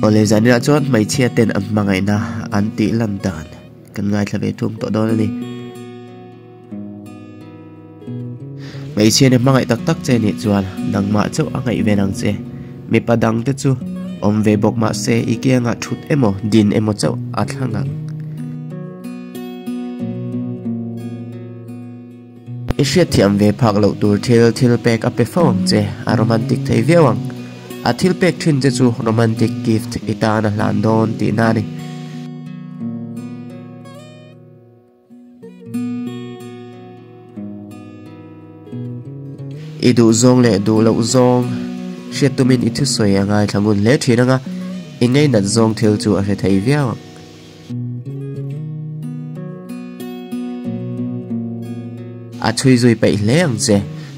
Awle zaninah chuan hmeichhia ten an hmangaihna an tih lan dan kan ngaithla ve thung tawh dawn a ni. Hmeichhia nen hmangaih tak tak che nih chuan nangmah chauh a ngaih ven ang che. Mipa dang te chu awm ve bawk mah se i kiangah thut emaw din emaw chauh a thlang ang. I hriatthiam ve phak loh tur thil thil pek a pe fo ang che, a romantic thei viau ang. A thil pek thin che chu romantic gift i tan a hlan dawn tihna a ni. I duh zawng leh duh loh zawng hriat tumin i thusawi a ngaithla ngun hle thin ang a, i ngeinat zawng thil chu a hre thei viau ang. A chhui zui peih hle ang che.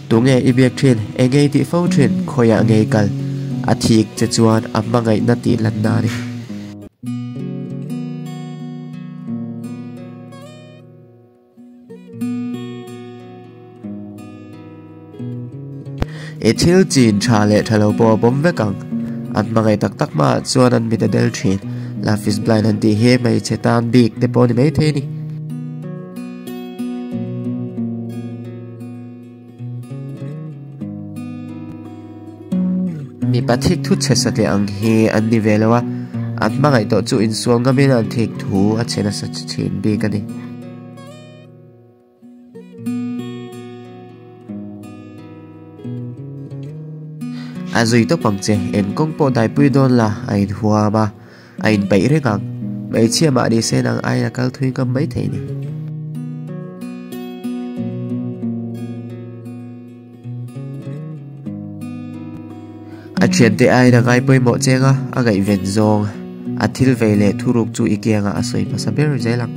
Tunge i biak thin, enge i tih fo thin, khawiah nge i kal? A thik che chuan a hmangaihna tih lanna a ni. I thil chin tha leh tha lo pawh a pawm vek ang. An hmangaih tak tak hmaah chuan an mit a del thin. Love is blind an tih hi hmeichhe tan bik te pawh a ni maithei a ni. Mipa thik thu chhe satliah ang hi an ni ve lo a, an hmangaih tawh chu insual ngamin an thik thu a chhe nasa thin bik a ni. A zui tawp ang che, eng kawng pawh daipui dawn la a inhuam a, a inpeih reng ang. Hmeichhia mahni sen ang aiin a kal thui ngam maithei a ni. A thiante aiin a ngai pawimawh cheng a, a ngaihven zawng a thil vei leh thuruk chu i kiangah a sawi hmasa ber zel ang.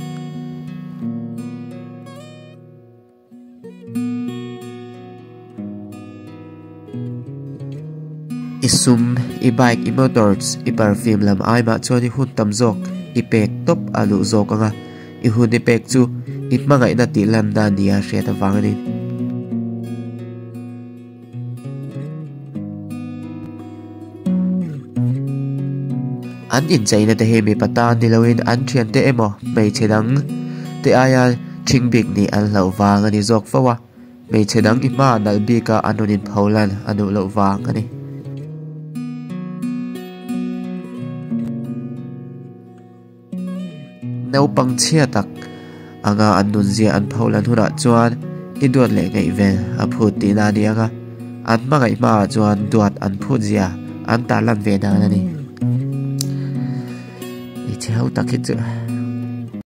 I sum, i bike, i motors, i perfume lam ai mah chuan i hun tam zawk i pek tawp a luh zawk ang a, i hun i pek chu i hmangaihna tih lanna nia hriat avang a ni. An incheina te hi mipa tan ni loin an thiante emaw hmeichhe dang te aia thing bik nih an hlauh vang a ni zawk fo a, hmeichhe dang i hmaah nalh bika an rawn inpho lan a duh loh vang a ni. Naupang chhia tak anga an nunzia an pho lan hunah chuan i duat leh ngaihven a phut tihna a ni ang a, an hmangaih hmaah chuan duat an phut zia an tarlan ve dan a ni. Hmeichhe ho tak hi chu.